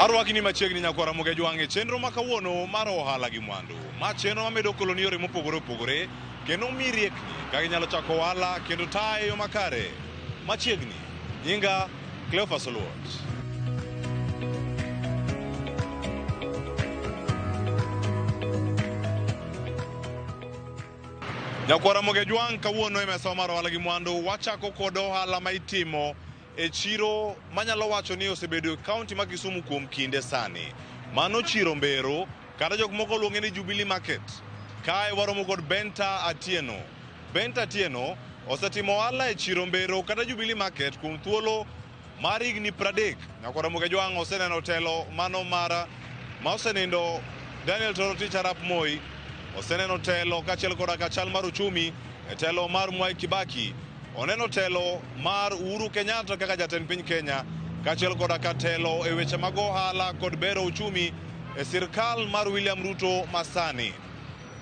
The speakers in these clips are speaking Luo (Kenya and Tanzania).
Arwakni machiegni nyakwara Ramogi Ajwang' e chenro ma kawuono mar ohala gi mwandu. Ma chenro mamedo koloni yore mopogore opogore kendo mi riekni kaka inyalo chako ohala kendo taye e yo makare. Machiegni, nyinga Cleophas Oluoch. Nyakwara Ramogi Ajwang' kawuono e mesa mar ohala gi mwandu wachako kod ohala ma itimo e chiro manyalo wacho ni osebedo e kaunti ma Kisumu kuom kinde sani. Mano chiro Mbero, kata jok moko luonge ni Jubilee Market. Kae waromo kod Benta Atieno. Benta Atieno osetimo ohala e chiro Mbero kata Jubilee Market kuom thuolo mar higni 30. Nyakwar Ramogi Ajwang' oseneno telo mano mar ma osenindo Daniel Toroitich arap Moi, oseneno telo kaachiel koda ka chal mar uchumi e telo mar Mwai Kibaki. Oneno telo mar Uhuru Kenyatta kaka jatend piny Kenya kaachiel koda ka telo e weche mag ohala kod bero uchumi e sirkal mar William Ruto masani.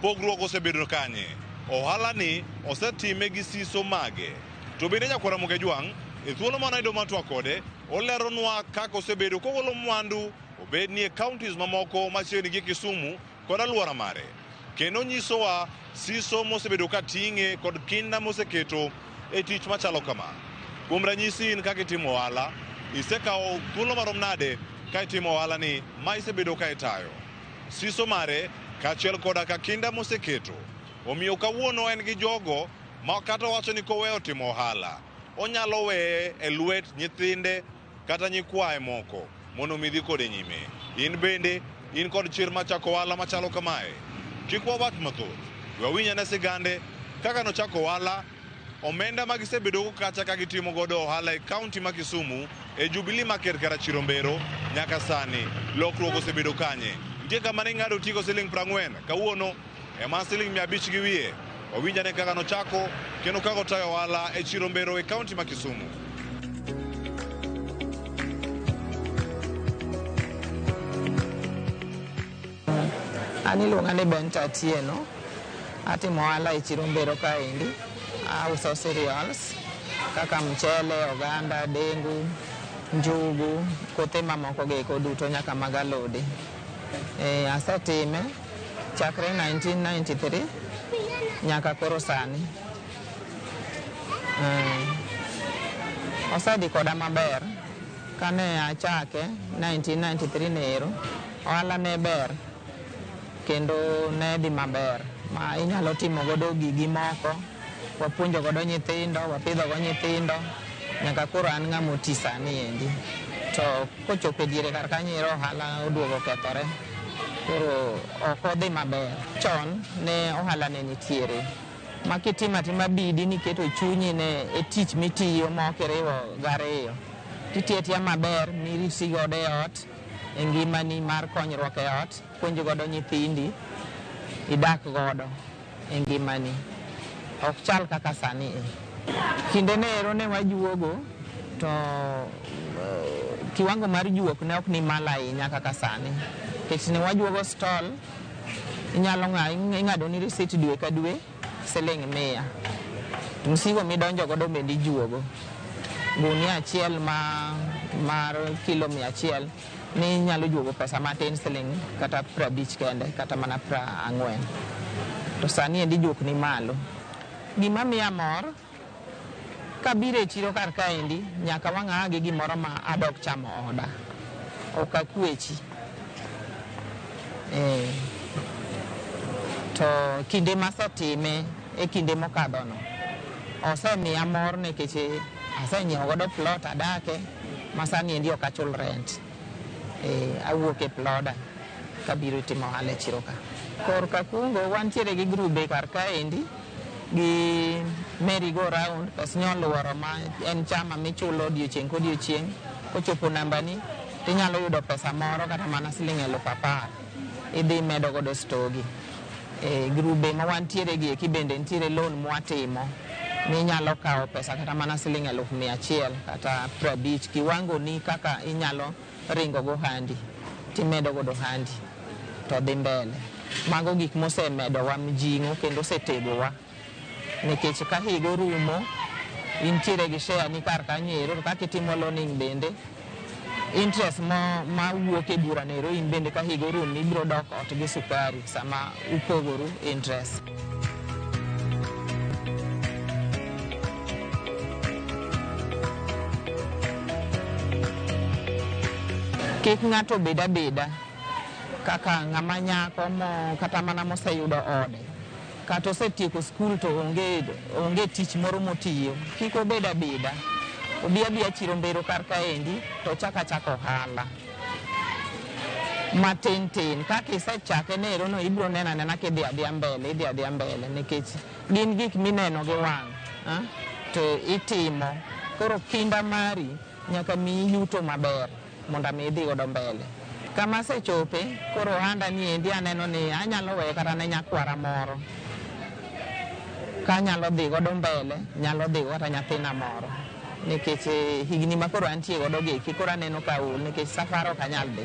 Pogruok osebedo kanye? Ohala ni osetime gi siso mage? To bende nyakwar Ramogi Ajwang' e thuolo mane ayudo mar twak kode, oleronwa kaka osebedo kogolo mwandu obed ni e counties mamoko machiegni gi Kisumu kod alwora mare. Kendo nyisowa siso mosebedo ka ting'e kod kinda moseketo e tich machalo kama. Kuom ranyisi in kaka itimo ohala, isekawo thuolo marom nade ka itimo ohala ni ma isebedo ka itayo? Siso mare kaachiel koda ka kinda moseketo. Omiyo kawuono en gi jogo ma kata owacho ni koweyo timo ohala, onyalo weye e lwet nyithinde kata nyikwaye moko mondo mi dhi kode nyime. In bende in kod chir mar chako ohala machalo kamae. Kik wawach mathoth, we wawinj ane sigande kaka nochako ohala, omenda ma gisebedogo kacha ka gitimo godo ohala e kaunti ma Kisumu e Jubilee Market kata Chiro Mbero nyaka sani. Lokruok osebedo kanye? Nitie kama ne ing'ado otiko siling' 40, kawuono ema siling' 500 gi wiye. Wawinj ane kaka nochako kendo kaka otayo ohala e Chiro Mbero e kaunti ma Kisumu. An iluonga ni Benta Atieno. Atimo ohala e chiro Mbero kaendi. Auso cereals kaka mchele, oganda, dengu, njugu, kothe mamoko gi eko duto nyaka mag alode. Asetime chakre 1993 nyaka koro sani. Osedhi koda maber. Kane achake 1993 nero, ohala ne ber kendo ne dhi maber ma inyalo timo godo gigi moko, wapuonjo godo nyithindo, wapidho go nyithindo, nyaka koro an ng'ama oti sani endi. To kochopo e diere kar kanyo ero ohala oduogo okethore, koro ok odhi maber. Chon ne ohala ne nitiere, ma kitimo atima bidi niketo chunyi ne e tich mitiyo ma ok iriwo gariyo. Titiyo atiya maber mirisi godo e ot, e ngimani mar konyruok e ot, puonj godo nyithindi, idak godo e ngimani. Ok chal kaka sani e. Kinde ne ero ne wajuogo to kiwango mar juok ne ok ni malo ahinya kaka sani. Nikech ne wajuogo stall, inyalo ing'ado ni receipt dwe ka dwe siling' 100. To msigo midonjo godo bende ijuogo. Gunia achiel mar kilo 100 ni inyalo juogo pesa matin siling' kata 50 kende kata mana 40. To sani endi juok ni malo. Gima miya mor, kabiro e chiro kar kaendi, nyaka wang' aa gi gimoro ma adok chamo oda. Ok akwechi. To kinde masetime e kinde mokadhono, osemiya mor nikech asenyiewo godo plot adake, ma sani endi ok achul rent. Awuok e ploda kabiro timo ohala e chiro ka. Korka kungo, wantiere gi grube kar kaendi, gi merry go round, pes nyoluoro ma en chama michulo odiochieng' kodiochieng'. Kochopo nambani, tinyalo yudo pesa moro kata mana siling' 10,000. Idhi medo godo stogi. Grube ma wantiere gi eki bende nitiere loan mwatimo minyalo kawo pesa kata mana siling' 1,100 kata 50, kiwango ni kaka inyalo ringo go handi, timedo godo handi to dhi mbele. Mago gik mosemedowa mijing'o kendo osetegowa. Nikech ka higa orumo, intiere gi share ni kar kanyo ero, to kaka itimo loaning bende, Interest ma wuok e bura nero in bende ka higa orumo ibiro dok ot gi sukari sama upogoru interest. Kik ng'ato bed abeda kaka ng'ama nyako mo kata mana moseyudo ode kata osetieko skul to onge tich moro motiyo. Kik obed abeda, obi abiya chiro Mbero kar kaendi to ochak achaka ohala matin tin. Kaka isechake nero no ibiro neno anena kidhi adhiya mbele, idhi adhiya mbele nikech gin gik mineno gi wang' to itimo. Koro kinda mari nyaka miyi yuto maber mondo mi idhi godo mbele. Kama asechope, koro ohanda ni endi aneno ni anyalo weye kata ne nyakwara moro. Ka anyalo dhi godo mbele, nyalo dhi kata nyathina moro. Nikech higni ma koro antie godo gi eki, koro aneno ka aol nikech safar ok anyal dhi.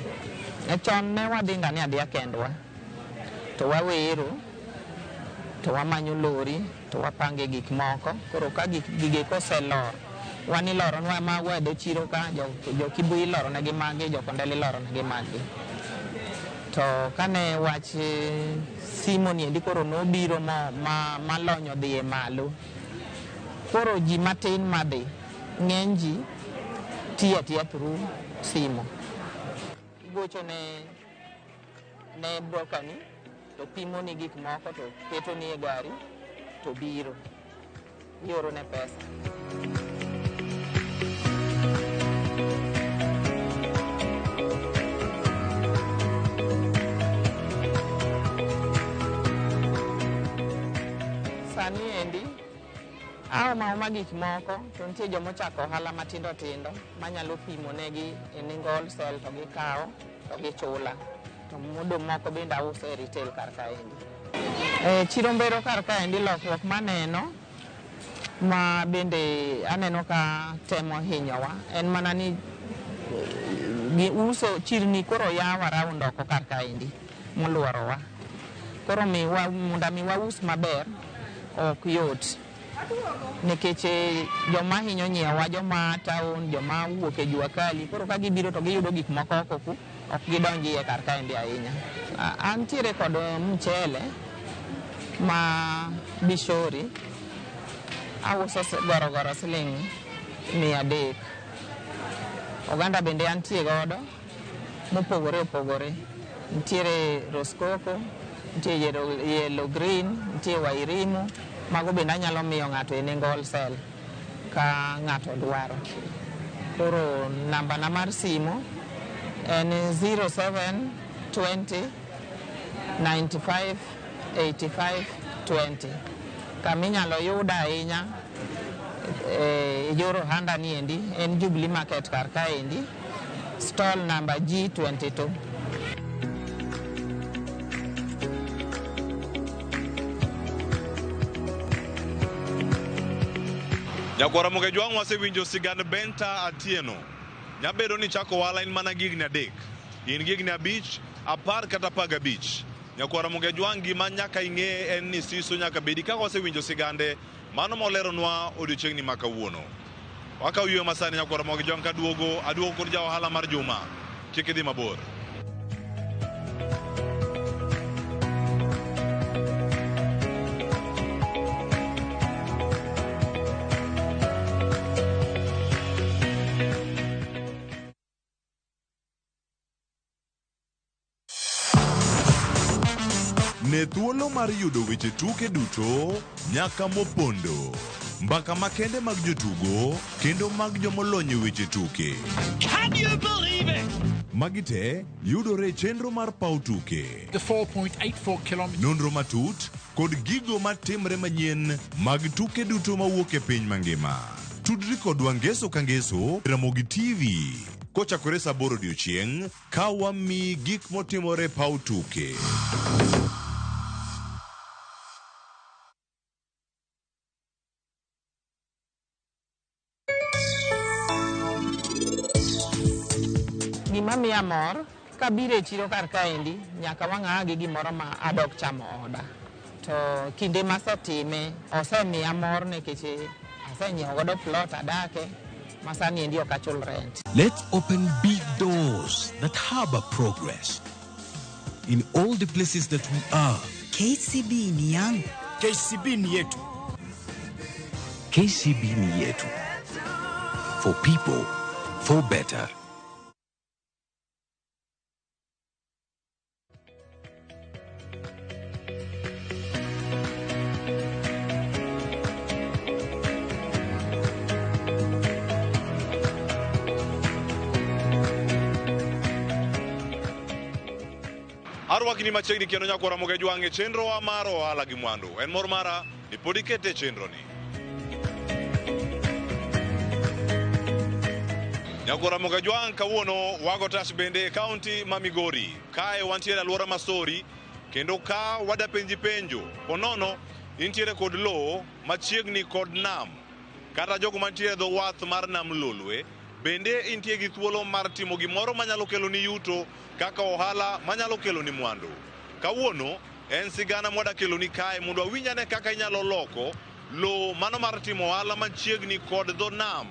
Chon ne wadhi ga ni adhiya kendwa, to wawero, to wamanyo lori, to wapange gik moko. Koro ka gige koselor, wan iloronwa magwa e dho chiro ka, jo Kibuye iloronegi magi, jo Kondele iloronegi magi. To kane wach simo ni endi koro nobiro ma lony odhi e malo, koro ji matin madhi, ng'eny ji tiyo atiya through simo. Igocho ne broker ni, to pimo ni gik moko, to keto ni e gari, to biro. Ioro ne pesa. Sani endi, aoma aoma gik moko, to nitie jomochako ohala matindo tindo manyalo pimo negi e nengo wholesale to gikawo to gichula. To modong' moko bende auso e retail kar kaendi. Chiro Mbero kar kaendi lokruok maneno ma bende aneno ka temo hinyowa en mana ni gi uso chirni koro yaw around oko kar kaendi moluorowa. Koro mondo mi waus maber ok yot. Nikech joma hinyo nyiewa, joma town, joma wuok e jua kali, koro ka gibiro to giyudo gik moko oko ku, ok gidonj iye kar kaendi ahinya. Antiere kod mchele ma Bishori, auso gorogoro siling 300. Oganda bende antie godo mopogore opogore. Nitiere roskoko, nitie yellow green, nitie wairimu. Mago bende anyalo miyo ng'ato e nengo wholesale ka ng'ato dwaro. Koro namba na mar simo en 07 20 95 85 20. Kama inyalo yuda ahinya e yor ohanda ni endi en Jubilee Market kar kaendi, stall number G22. Nyakwara Mokejwang' wasewinjo sigand Benta Atieno. Nyabedo ni chako ohala in mana gi higni 3, in gi higni 5, 10 kata 15. Nyakwara Mokejwang' gima nyaka ing'e en ni siso nyaka bedi kaka wasewinjo sigande mano moleronwa odiochieng'ni ma kawuono. Wakaw yweyo masani Nyakwara Mokejwang' kaduogo, aduogo kod ja ohala mar juma. Kik idhi mabor. Ne thuolo mar yudo weche tuke duto nyaka mopondo. Mbaka makende mag jotugo kendo mag jomolony e weche tuke. Can you believe it? Magi te yudore e chenro mar paw tuke. The 4.84 kilometers. Nonro matut kod gigo matimre manyien mag tuke duto mawuok e piny mangima. Tudri kodwa ngeso ka ngeso Ramogi TV kochakore saa 8 odiochieng' ka wamiyi gik motimore e paw tuke. Gima miya mor kabiro e chiro kar kaendi nyaka wang'a gi gimoro ma adok chamo oda. To kinde masetime osemiya mor nikech asenyiewo godo plot adake. Ma sani endi ok achul rent. Let's open big doors that harbor progress in all the places that we are. KCB ni yangu. KCB ni yetu. KCB ni yetu. For people, for better. Arwakni machiegni kendo nyakwara Ramogi Ajwang' e chenrowa mar ohala gi mwandu. En mor mara ni pod ikete e chenroni. Nyakwara Ramogi Ajwang' kawuono wago tas bende e kaunti ma Migori. Kae wantiere alwora ma Sori kendo ka wada penji penjo ponono intiere kod lowo machiegni kod nam kata jogo mantiere e dho wath mar nam Lolwe bende intie gi thuolo mar timo gimoro manyalo kelo ni yuto kaka ohala manyalo kelo ni mwandu. Kawuono en sigana mwada kelo ni kae mondo awinj ane kaka inyalo loko lowo mano mar timo ohala machiegni kod dho nam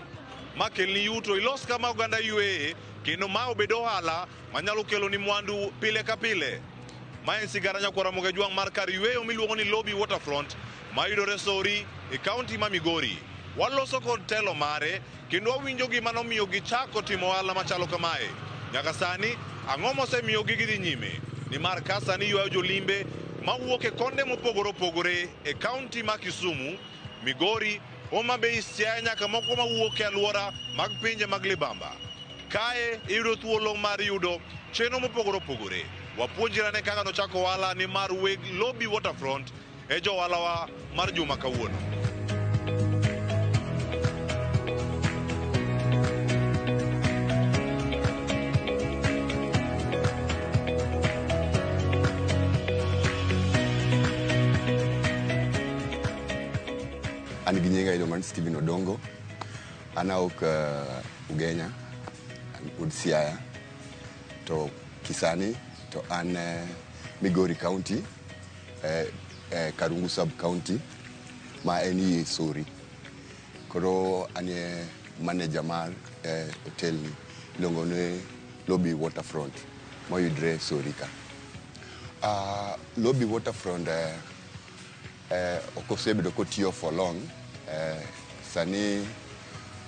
ma kelni yuto ilos kama oganda yweye kendo ma obed ohala manyalo kelo ni mwandu pile ka pile. Ma en sigana nyakwara Ramogi Ajwang' mar kar yweyo miluongo ni Lobi Waterfront mayudore Sori e kaunti ma Migori. Waloso kod telo mare kendo wawinjo gima nomiyo gichako timo ohala machalo kamae. Nyaka sani ang'o mosemiyo gidhi nyime? Nimar ka sani ywayo jolimbe mawuok e konde mopogore opogore e kaunti ma Kisumu, Migori, Homa Bay, Siaya nyaka moko mawuok e alwora mag pinje mag Libamba. Kae iyudo thuolo mar yudo chenro mopogore opogore. Wapuonjre kaka nochako ohala ni mar weg Lobi Waterfront e jo ohalawa mar juma kawuono. An gi nyinga iluongo ni Steven Odongo. An awuok Ugenya, an wuod Siaya. To kisani to an Migori County, Karungu Sub County, ma en i Sori. Koro an e manager mar hotel ni iluongo ni Lobi Waterfront mayudre Sori ka. Lobi Waterfront ok osebedo kotiyo for long. Sani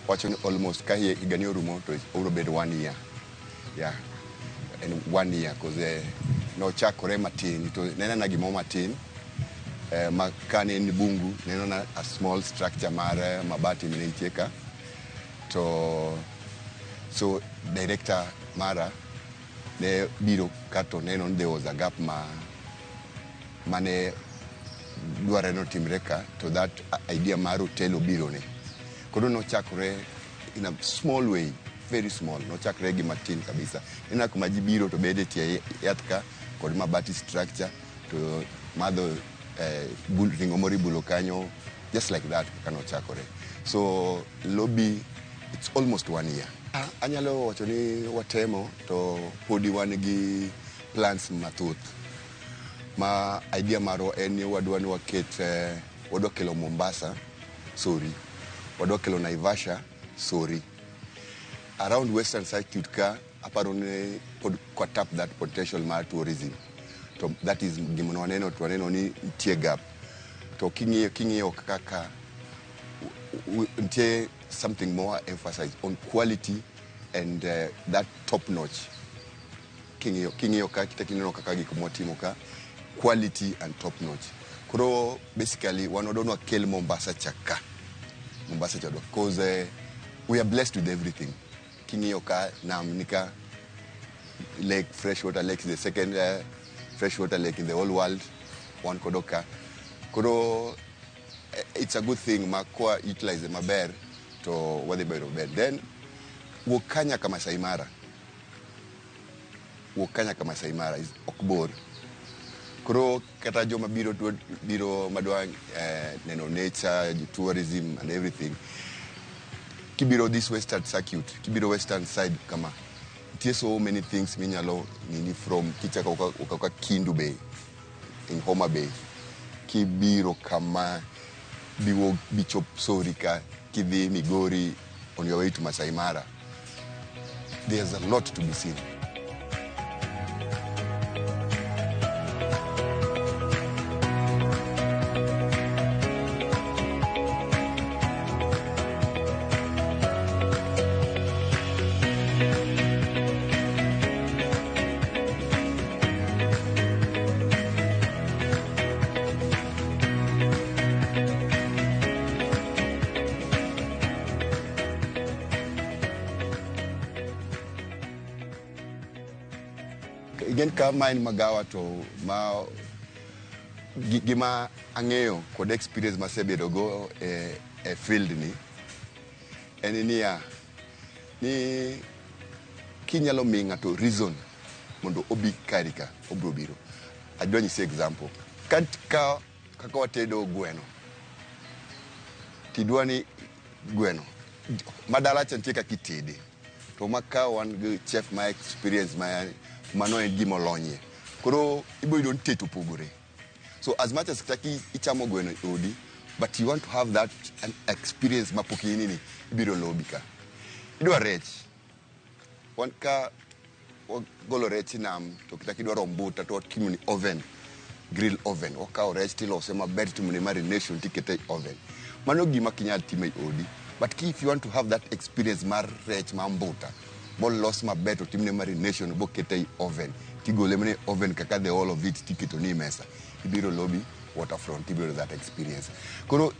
wacho ni almost ka higani orumo to obiro bedo 1 year. Yeah, en 1 year cause nochakore matin to ne en mana gimoro matin ma kane en bungu ne en a small structure mar mabati mane nitie ka. To so director mara ne biro ka to neno ni there was a gap ma mane dwarore notimre ka to that idea mar hotel obiro ne. Koro nochakore in a small way, very small. Nochakre gi matin kabisa. Neno kuma ji biro to bede tie yath ka kod mabati structure to madho ring'o moro ibulo kanyo just like that kaka nochakore. So Lobi, it's almost 1 year. Anyalo wacho ni watemo to podi wan gi plans mathoth. Ma idea marwa en ni wadwa ni waket wadwa kelo Mombasa, Sori. Wadwa kelo Naivasha, Sori. Around Western Circuit ka aparo ni pod kwa tap that potential mar tourism. To that is gima waneno to waneno ni nitie gap. To king'iyo kaka nitie something more emphasized on quality and that top notch. King'iyo ka kineno kaka gik mwatimo ka quality and top notch. Koro basically wan wadwa ni wakel Mombasa cha ka. Mombasa cha dwa cause we are blessed with everything. King'iyo ka nam nika lake, freshwater lake is the second freshwater lake in the whole world. Wan kodo ka. Koro it's a good thing ma kwa utilize maber to wadhi bedo maber. Then wuok ka nyaka Masai Mara. Wuok ka nyaka Masai Mara is ok bor. Koro kata joma biro biro madwa neno nature, tourism and everything. Kibiro this western circuit, kibiro western side kama. Nitie so many things minyalo nini from kichako ukaka Kindu Bay in Homa Bay. Kibiro kama biwuok bichop Sori ka kidhi Migori on your way to Masai Mara. There's a lot to be seen. Again, ka ma en magawa to ma gima ang'eyo kod experience masebedo go e field ni en niya ni kinyalo miyo ng'ato reason mondo obi kari ka obiro biro. Adwa nyisi example. Ka kaka watedo gweno, tidwa ni gweno madala cha nitie kaka itede, to ma ka wan gi chef ma experience ma mano en gima olonyie, koro ibo yudo ni tet opogore. So as much as kata ichamo gweno e odi, but you want to have that an experience mapok inini, ibiro lobi ka. Idwa rech, wan ka wagolo rech e nam to kata kidwaro ombuta to watimo ni oven, grill oven, wakawo rech tilose maber, titimo ne marination, tikete e oven. Mano gima kinyal timo e odi, but if you want to have that experience mar rech ma mbuta molos maber to timne marination bokete e oven, tigole mana e oven kaka the whole of it tiketo ni e mesa, ibiro Lobi Waterfront, ibiro that experience. Koro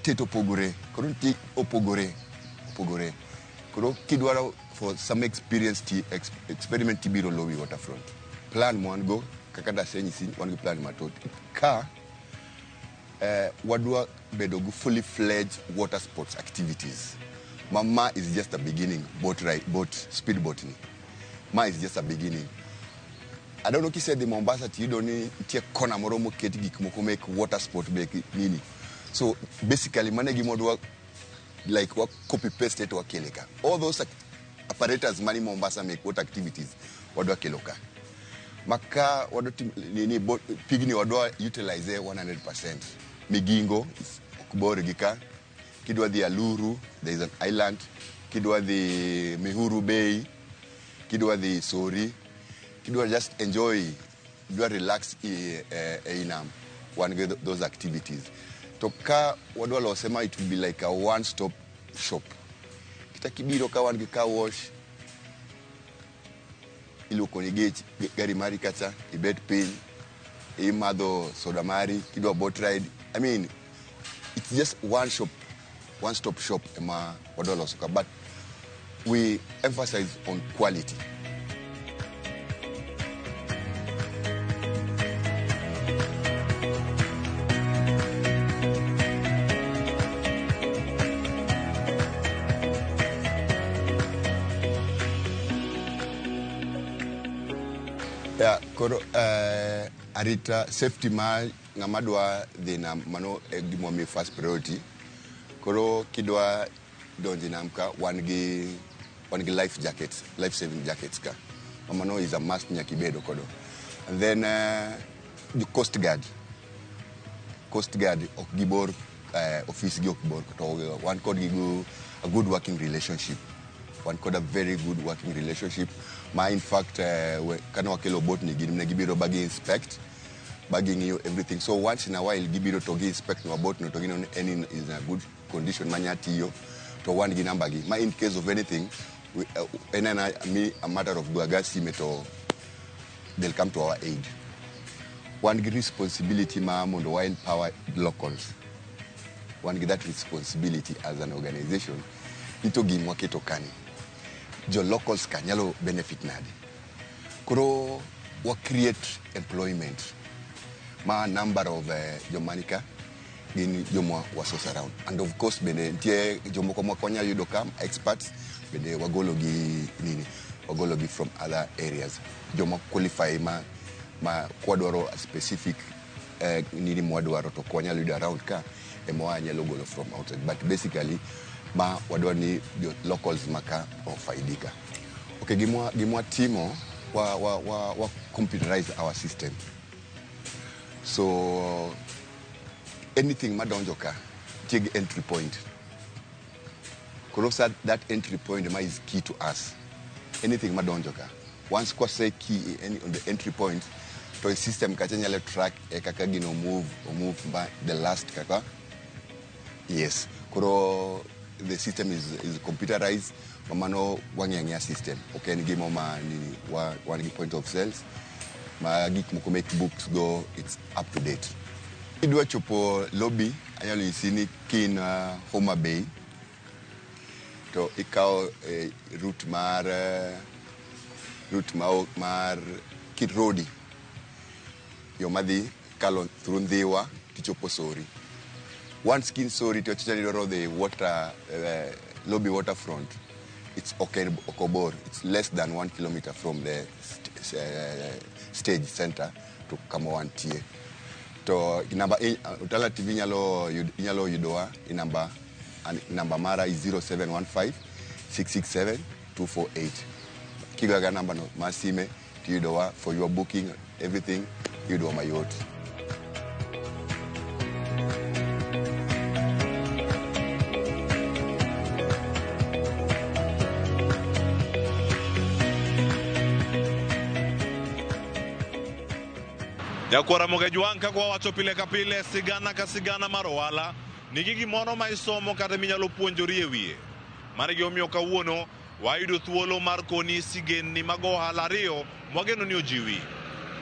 tet opogore, koro nitie opogore opogore. Koro kidwaro for some experience ti experiment, tibiro Lobi Waterfront. Plan ma wan go kaka dasenyisi, wan gi plan mathoth ka wadwa bedo gi fully fledged water sports activities. Ma is just a beginning. Boat ride, boat speedboat ni ma is just a beginning. I don't know kisedhi Mombasa tiyudo ni nitie kona moro moket gik moko mek water sport mek nini. So basically mano e gima wadwa like wa copy paste to wakele ka. All those apparatus mani Mombasa mek water activities wadwa kelo ka. Maka wadwa nini boat pigni wadwa utilize 100%. Migingo ok bor gi ka. Kidwa dhi Aluru, there is an island. Kidwa dhi Mihuru Bay, kidwa dhi Sori, kidwa just enjoy, kidwa relax e nam, wan gi those activities. To ka wadwa lose ma it will be like a one stop shop. Kata kibiro ka wan gi car wash, iluoko ni gech gari mari kacha, ibet piny, imadho soda mari, kidwa boat ride. I mean, it's just one shop, one stop shop ema wadwa loso ka, but we emphasize on quality. Yeah, koro arita safety ma ng'ama dwa dhi nam, mano e gima wamiyo first priority. Koro kidwa donjo e nam ka, wan gi life jackets, life saving jackets ka. Mano is a must, nyaka ibedo kodo. And then the Coast Guard. Coast Guard ok gibor, office gi ok bor, to wan kodgi go a good working relationship. Wan kod a very good working relationship. Ma in fact, kane wakelo boat ni gin ne gibiro ba gi inspect, ba ging'iyo everything. So once in a while gibiro to gi inspect nwa boat no to gineno ni en is in a good condition manya tiyo, to wan gi namba gi. Ma in case of anything, en ana mi a matter of go aga sime to they'll come to our aid. Wan gi responsibility ma mondo wa empower locals. Wan gi that responsibility as an organization. Ni to gima waketo kani, jo locals ka nyalo benefit nade. Koro wa create employment ma number of joma nika gin joma wasource around. And of course bende nitie jomoko ma ok wanyal yudo ka experts bende wagolo gi nini, wagolo gi from other areas. Joma qualify ma kwadwaro a specific nini mwadwaro to ok wanyal yudo around ka ema wanyalo golo from outside. But basically ma wadwaro ni jo locals maka ofaidika. Okay, gimwa timo wa computerize our system. So anything madonjo ka nitie gi entry point. Koro sa that entry point ma is key to us. Anything madonjo ka. Once kwase key any, on the entry point, to e system kacha nyalo track e kaka gino move, o move by the last kaka. Yes. Koro the system is computerized. Mamano wang'iyo ang'iya system. Ok en gimo ma nini, wan gi point of sales. Ma gik moko mek books go, it's up to date. Idwa chopo lobby, anyalo nyisi ni kin Homa Bay, to ikawo route mar route mar Kirodi, yo madhi kalo through Ndhiwa tichopo Sori. Once kin Sori to wacho ni idwaro the water lobby waterfront, it's okay, ok obor. It's less than 1 kilometer from the stage center to kama wantie. To namba Utala TV inyalo yudowa i namba namba mara is 0715 667 248. Kigoyaga namba no mar sime tiyudowa for your booking, everything iyudowa mayot. Nyakwara Mogejwang' kaka wawacho pile ka pile, sigana ka sigana mar ohala nigi gimoro ma isomo kata minyalo puonjori e wiye. Mano gimomiyo kawuono wayudo thuolo mar koni sigendni mag ohala ariyo mwageno ni ojiwi.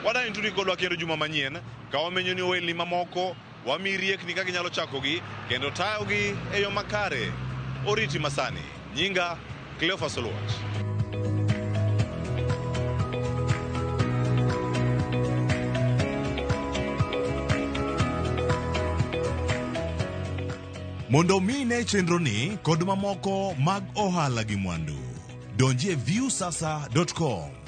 Wadani turi kodwa kendo juma manyien ka wamenyo ni ohelni mamoko wamiyi riekni kaka inyalo chakogi kendo tayogi e yo makare. Oriti masani. Nyinga Cleophas Oluoch. Mondo mi ine chenroni kod mamoko mag ohala gi mwandu, donji e viusasa.com.